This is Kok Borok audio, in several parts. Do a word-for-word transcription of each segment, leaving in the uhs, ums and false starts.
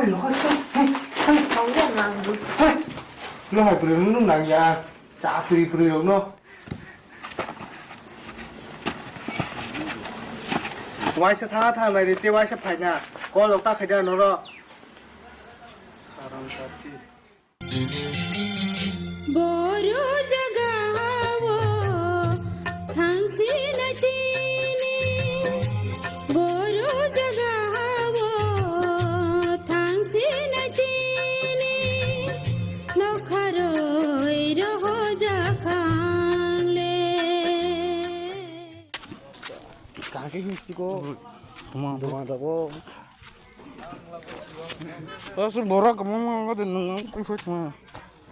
Hai, hai, hai, hai. Hai, hai, hai. No hai pwrwng nung nang ya. Cha pwrwi pwrwi rok no. Waisa tha tha nai ri te waisa phaina. Kol rok ta khaida norok. Boro jaga o thangsi na chini, boro jaga o thangsi na chini, nokharoi roho jakhangle. Kake histi ko. Tuma, tuma, tuma. Aswk borok kwbangma wngkha de, nwng ang kung soi tongma.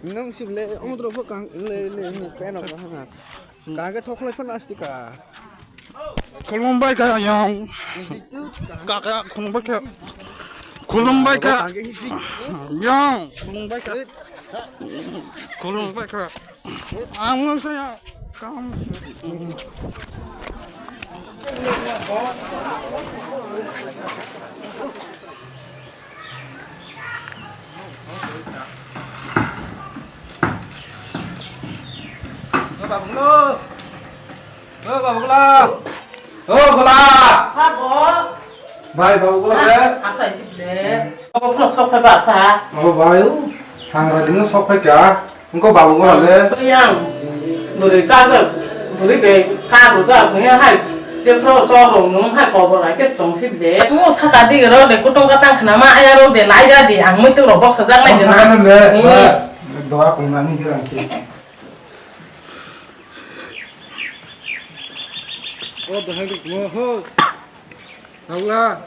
Nwng sibole omo doro pho kang le le ni pen rok ha. Kang ke thok lai phan asti ka. Khulumbai kha yang. Kaka khulumbai kha. Khulumbai kha. Kang ke histi. Yang khulumbai kha. Khulumbai kha. Ang nwng saya kam. O Babu Gula. O Babu Gula. O Gula. Sabo. Bai, Babu Gula, ah, de. Hapai si ble. O, pro sok phai ba ta. O bai, o. Hangra dino sok phai ka. Engko Babu Gula le. Yang. Bwrwi ka, bwrwi be ka ro ja, bwrwi hai. Je pro sok rong nung hai kobor hai ke tong si ble. Mo saka di ro de kutong ka tang khna ma aya ro de lai da di ang mui tu ro bok sa jak lai de na. Bok sa jak lai de. Hmm. Ba, doa kong nani di rang ki. O bahai mo ho. Hawla.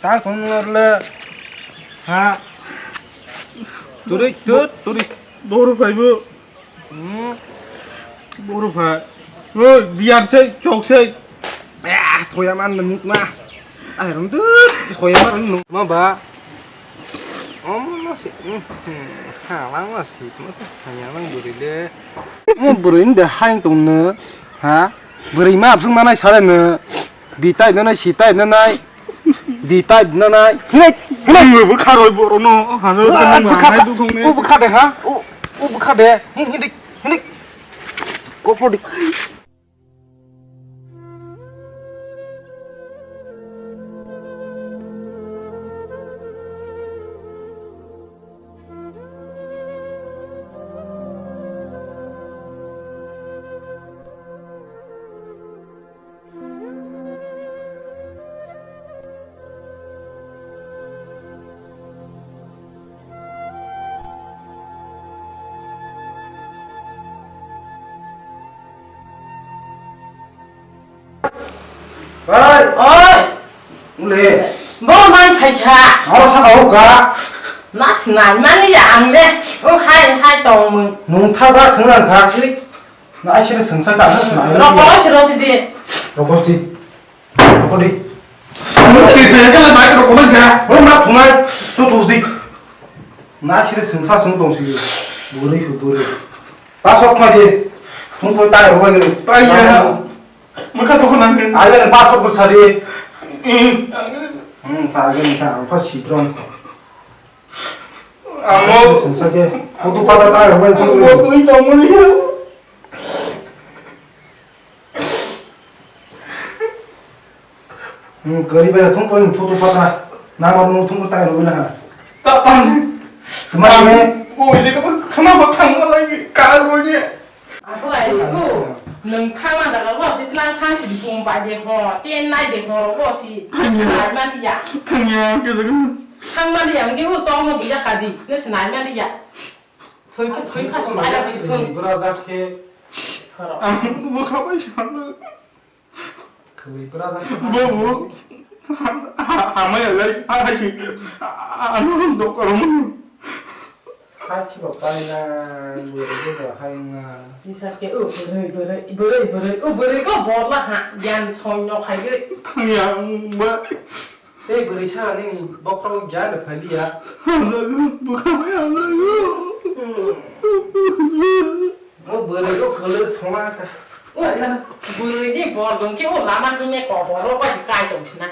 Ta kong le. Ha. Turi tut turi. Boru phaibu. Hmm. Boru phai. Oi, biyar sei, chok sei. Ah, thoya man nuk na. Ai rum tut, thoya man nuk ma ba. Om no si, hmm, hmm, ha, lang ma si, ma si, ha, ya, lang bwrwi le. Mo bwrwi ni de haing tong no, ha? Bwrwi ma absung nanai sare no, bi tai nanai, si tai nanai, di tai nanai. Hinai, hinai. Bwkha roi boro no, ha, no, bwkha, hai du thong ne. O bwkha de, ha? O, o bwkha de. Hin, hin, hin. Kopor di. Bai! Oi! Ule! Bo mai phaikha. Aro saka hukha. Mas nai mani ya ang de. O hai hai tong mung. Nung thajak sung lang kha. Ui. Na ai sini sung sak ta na sung ai. Rokos rosidi. Rokos di. Rokos di. Nung si pe ka bai rokos ka. Bo ma thungai. Tu tu di. Na sini sung sa sung tong si. Buri hu buri. Pasok ma di. Thung poi ta rokos ni. Ai ya. Mukha to khonang khe. Ayan passport ko sari. Hmm, target ni ka, apa sidron. Amo. Sengsa ke, photo pata ta, apa itu? Amo, ini kamu ni. Hmm, gari bayar thung pon photo pata. Nama mau thung pata, apa na? Tak tahu. Kemana ni? Oh, jadi apa? Kenapa kamu lagi? Kagak ni. Akwai, o, nwng thangma daga bo si tlang thang si bum bai de ho, Chennai de ho, bo si. Thangya. Thangmani ya. Thangya, ke jaga. Thangmani ya, ngi ho song mo biya kadi, ne sinai mani ya. Thoi, thoi kha si bai si thoi. Bura jak khe. Khoro. Ang bo kha bai sa. Khwlwi kwrajak. Bobo. Hamaya lai, hai si. Ano dokoro. Hai khiba paina, bwrwi bwrwi hai wngna. Bisa khe o bwrwi, bwrwi, bwrwi, bwrwi, o bwrwi ko borla ha, yan chong nok hai bwrwi. Thangya ba. Tei bwrwi sana nini bokhorok gyan rw phaliya. Hamjago, bwkha bai hamjago. Hmm. O bwrwi o kwlwk songma kha. O bwrwi ni bor dong khe o lama himye kobor o bai kai tong sina.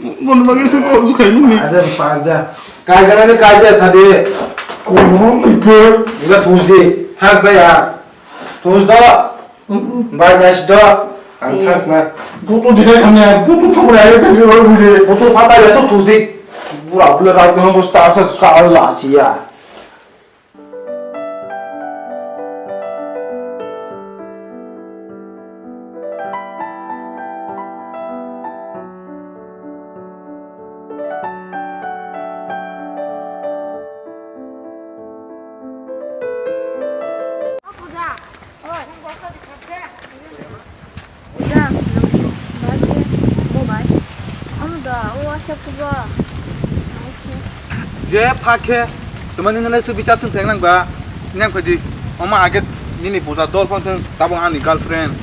Bono bagwi se call khaimani. Aja, aja. Kaijana ni kaija sadi. Kono ikhe. Iba Tuesday. Thursday ya. Tuesday. Bai nais do. Ang thas na. Butu dinai khamya, butu thumrai khamya, butu. Butu phatai ya to Tuesday. Pura pura rak no bosta asas ka ala siya. Puja, bai khe, bo bai. Omo da, o asha puja. Bai khe. Je pha khe, twmani nini lai su bichar sung theng nang ba, nang phaidi. Omo age nini puja dol phang thang, tabuk ani girlfriend.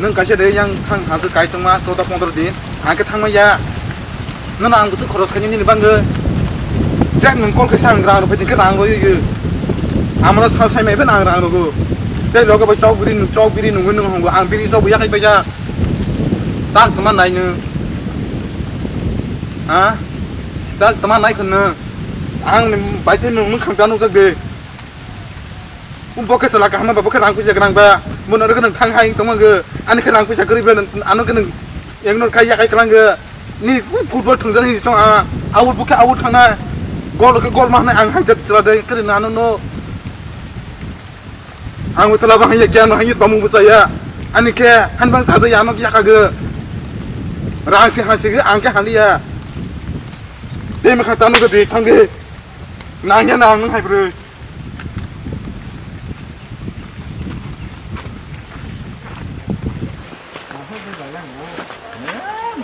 Nwng kaisa de yang thang hasu kai tongma, chouda pondro din, ang khe thangma ya. Nono ang bwswk khoros khaini nini bagwi. Jek nwng call khaisa ang rang rwphai tongkhe rang rwyo. Amano sa sai maiphano ang rang rwgo. Tei loge bai chok biri nwng chok biri nungwi nwng hongo. Ang biri chok bo yakhai paijak. Tak tama nai nwng. Ha? Tak tama nai khwno. Ang ni bai tei nwng nwng khang ta nukjak de. Bo khe chwla kaham ba, bo khe rang puisa gwnang ba, bono rwgwi nwng thang hai tongma gw, ani khe rang puisa kwrwi ba, ano khe nwng ignore khai ya khai kwlang gw, nini football thwngjani hinwi chong a, out bo khe out thangna, goal khe goal ma hwnwi ang hai jat chwla de kwrwi nw ano no, ang bo chwla ba hai ya giyan hai tongmung bo chaya, ani khe hani bang chaja ya ano yakha gw, rang se hai se gw ang khe haliya, tei mekha tano gw de thang de, nang ya nang nwng hai bwrwi.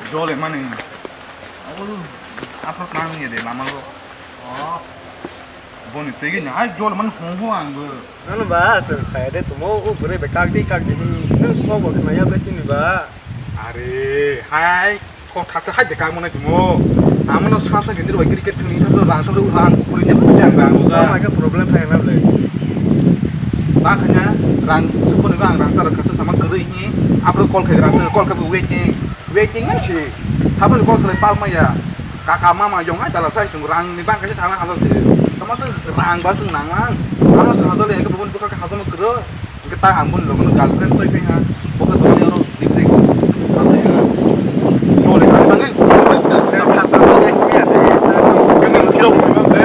Jole mani. Aphak nang ye de lama go. Oh. Boni tegi na ai jole mani hong hong ang go. Ano ba, sir, saya de tumo, o bwrwi be kak di, kak di. Nang smoke bo khna ya be sini ba. Are, hai. Kok thaksa hai de kang mwnai tongmo. Amo no sa sa gini bai cricket thwngwi thangsa rang sa rang puri de puri ang rang uga. Tamo hai khe problem thai na ble. Ta khanya rang su puni ba ang rang sa rang khasa sama kwrwi hi. Apro call khai rang sa call khai waiting. Waiting nang si. Thapro call khai pal maya. Kaka mama yong hai dala sai chung rang ni bang kaisa sana hasa si. Tamo se rang ba sung nang lang. Amo sa hasa le ke bubun buka hasa mo kwrwi. Hingke ta ang boni logono girlfriend toi kaiha, bo khe tongmani oro dikdik sabai ha. Chole kha mani. Khe kha ta ta khe ya de. Khe nang khiro bui ma be,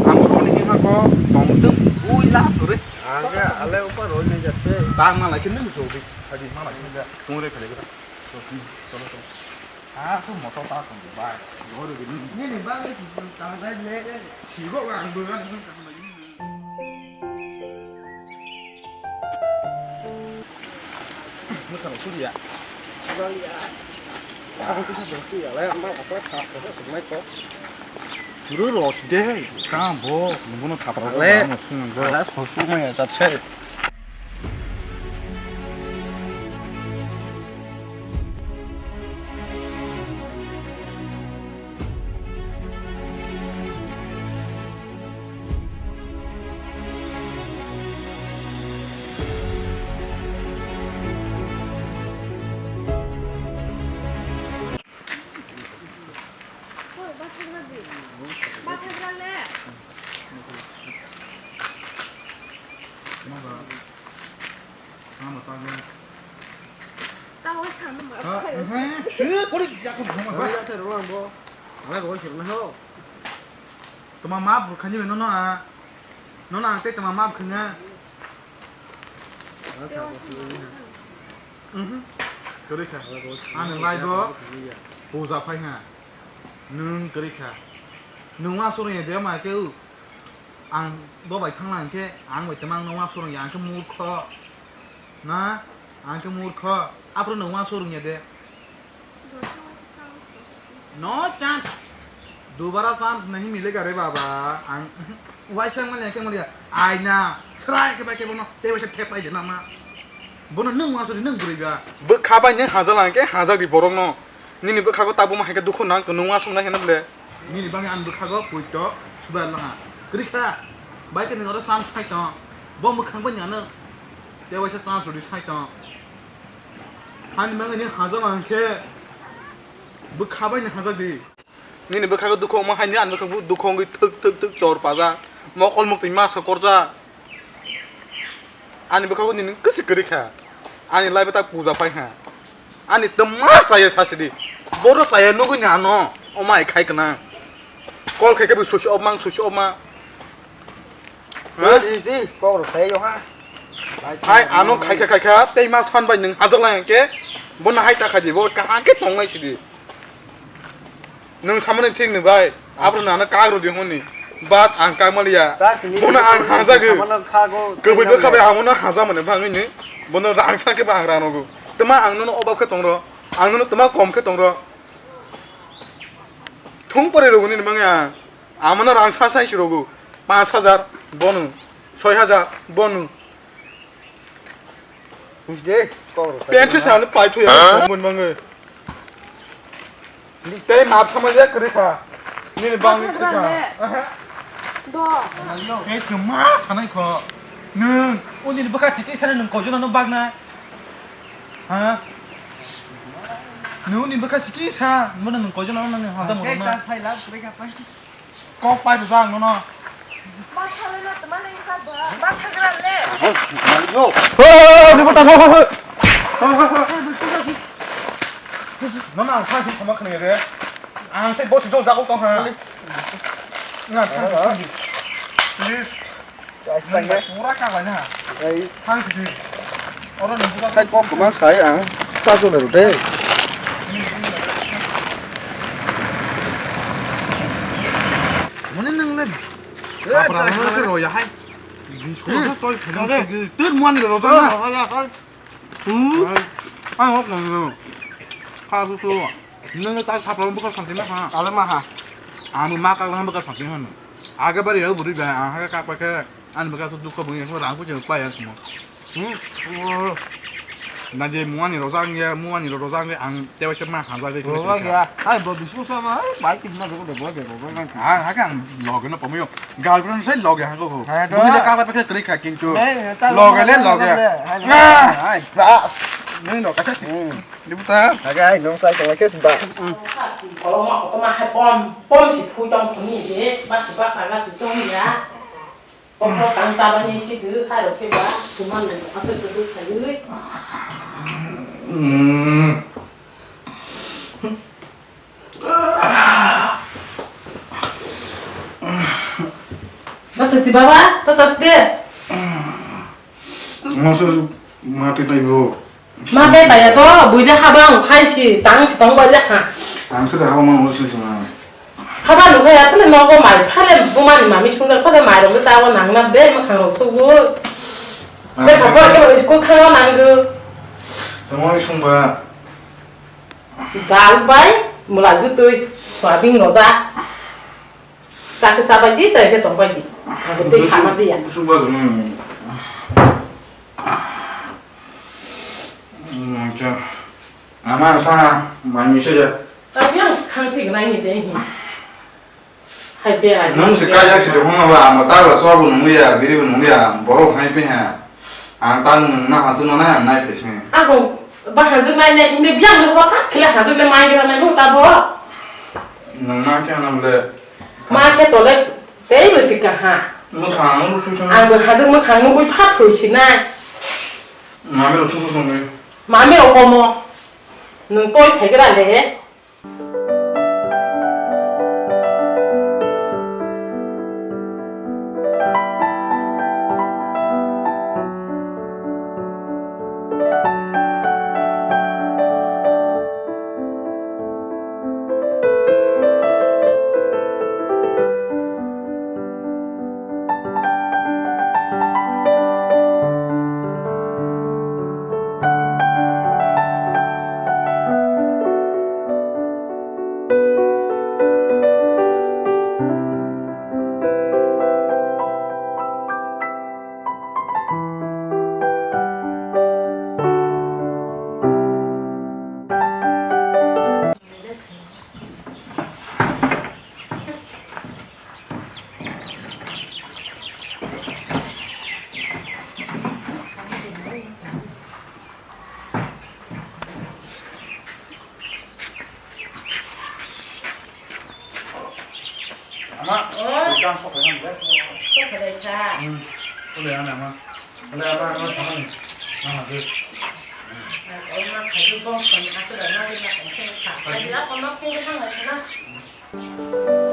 ang bo roni hingha ko tong tum bui la tore. Ang khe ale upa roi nai jat se. Ta ma lai khe nang so bi, adi ma lai khe ja. Tong re khale ga. Cholo, cholo. Ah, so motor ta tong ba. Oro gini. Ni ni ba le ta dai le. Si go ang bo ga. Mwkhang suriya. Suriya. Ang kisa suriya lai, ang bai apa thap kisa sungnai kok. Pura ros de, kang bo, nungguno thapra le, ano sungnai bo. Ada sosok maya, tak sai. Tamo sa nung ba. Ah, eh, eh, eh, kori, ya, kori, kori, kori. Kori, ya, te, ruang, bo. Ala, bo, sir, na, ho. Toma map khani be nono a. Nono ang te toma map khanya. Ala, ta, bo, sir, na. Mhm. Kori kha. Ala, bo, sir, na. Ang lai bo. Puja phai ha. Nung kori kha. Nung ma suru ya de ma ke u. Ang bo bai thangna hingke ang bai tongma ang no uansuk rwngya, ang khe murkho. Na? Ang khe murkho. Aphuru no uansuk rwngya de. No chance. Dubara chance nahi milega re baba. Ang waisa manya khe manya. Aina. Srai khe bai khe bono. Tei waisa thep pai de nama. Bono nwng uansuri nwng bwrwi ba. Bwkha bai nwng hajak lang khe hajak di borok no. Nini bwkha go tabuk ma hai khe dukhu nang tong nwng uansuk nai hino ble. Nini bangwi ani bwkha go poito subai lang ha. Kwrwi kha. Bai khe nwng oro chance sai tong. Bo mwkhang bai nwng ano. Tei waisa chance rwdi sai tong. Hani bangwi nwng hajak lang khe bwkha bai nwng hajak di. Nini bwkhago dukhu wngma hai, ani bwkhago dukhu wngwi thwk thwk thwk chor paja, mokol muktwi masa korja. Ani bwkhago nini kwchwi kwrwi kha. Ani life ta puja phai kha. Ani twma chaya sasidi. Boro chaya nugwi ni ano. Omai khai kana. Call khai khe bo switch off mang, switch off ma. Ha? Is di kok rok khai yo ha. Hai ano khai kha khai kha tei ma san bai nwng hajak lai khe. Bono hai ta khai di. Bo kaham khe tong lai sidi. Nwng samani thik ni bai, abro nana kagro di honi. Bat ang kagmaliya. Bono ang hajago. Kwbwi bwkha bai ang bono haja mani bangwi ni. Bono rang sa khe ba ang rang rogo. Twma ang nono obab khe tong ro. Ang nono twma kom khe tong ro. Thung pore rogo nini bangwi ang. Ang bono rang sa sai si rogo. Panch hajar bono. Soi hajar bono. Buji de, kok rok. Pen se sale pai thuya, mon mangai. Tei map sama ya kre kha. Nini bang ni kre kha. Do. He ke ma sanai kho. Nung, uni ni baka tike sana nung kojona no bagna. Ha? Nung ni baka siki sa, mo nung kojona no ha mo na. Sai la kre kha pai. Kok pai rwjak ang nono. Matha le na tma le ka ba. Matha gra le. Yo. Ho, ho, ho, ho, ho, ho. Nono ang thang thang khama khne re. Ang se boss jo jago tong ha. Na thang thang. Please. Chai tang ya. Pura ka ba na. Ei. Thang thang. Oro ni buka. Khai kok kwbang sai ang. Cha jone rw de. Mone nang le. Kapra nang le ro ya hai. Bisko to to to de. Ter muan ni ro ja na. Ro ya to. Hmm. Ang ok nang ro. Kha su su. Nang ta kapra buka santi na ha. Ale ma ha. Ang ma ka buka santi ha. Aga bari ya buri ba. Ang ha ka pa ke. Ani bwkha su dukha bwngya khe rang puja pai ang sumo. Hmm. Na je muani rojak ya, muani rojak ya, ang tewa se ma hanja de. Rojak ya. Ai bo bisu sama, ai bai tin na rojak de, rojak de, rojak de. Ha, ha kan loge no pamuyo. Girlfriend sai loge ha ko. Ha, to. Bwngwi le ka ba khe kri kha kintu. Loge le loge. Ai ba. Nui no ka si. Dibuta. Aga ai nong sai tong kes ba. Koloma kotoma hai pom pom si phui tong khoni de ba si ba sa ga si chong ya. Pom pom tang sa ba ni si du hai ro ke ba tuman le asal tu du khai ui. Basa sti baba, basa sti. Masa mati tai bo. Ma be baya to, buja habang khai si, tang si tong baya ha. Ang se habang ma musi sima. Habang lu ya, pele nogo mai, pele bumani mami sungda, pele mai rok sa nang na be ma khang rok sugu. Be khapor ke school thang nang gu. Tamo sungba. Dal bai, mula gutui, soyabin noja. Chakhe chabaidi, chai khe tongbaidi. Abo tei sama diya. Busu basu nung. Mangcha. Ama sa mami saja. Tapi ang sekhang pik nai ni deh. Hai be hai. Nung se kaya si dong ba ama ta ba so bu nung ya, biri bu nung ya, borok hai pe ha. Ang ta nung na hasu na na nai pe se. Ako ba hasu nai nai, ini biang nung ba khat kila hasu le mai gira nai ta bo. Nung ma kya na bole. Ma khe tole tei bo si kaha. Mwkhang rw sui thang. Ang bo hajak mwkhang nugui pha thoi sinai. Mami rw sung sung sung. Mami rw komo. Nwng toi phai gra le. Jang sok kha nang de. Sok kha de cha. Hmm. Kule ana ma. Kule ana ma sama ni. Nama de. Ai ma khai ju bong kon aku da ma de ma kan khe kha. Ai la ko ma khe kha na.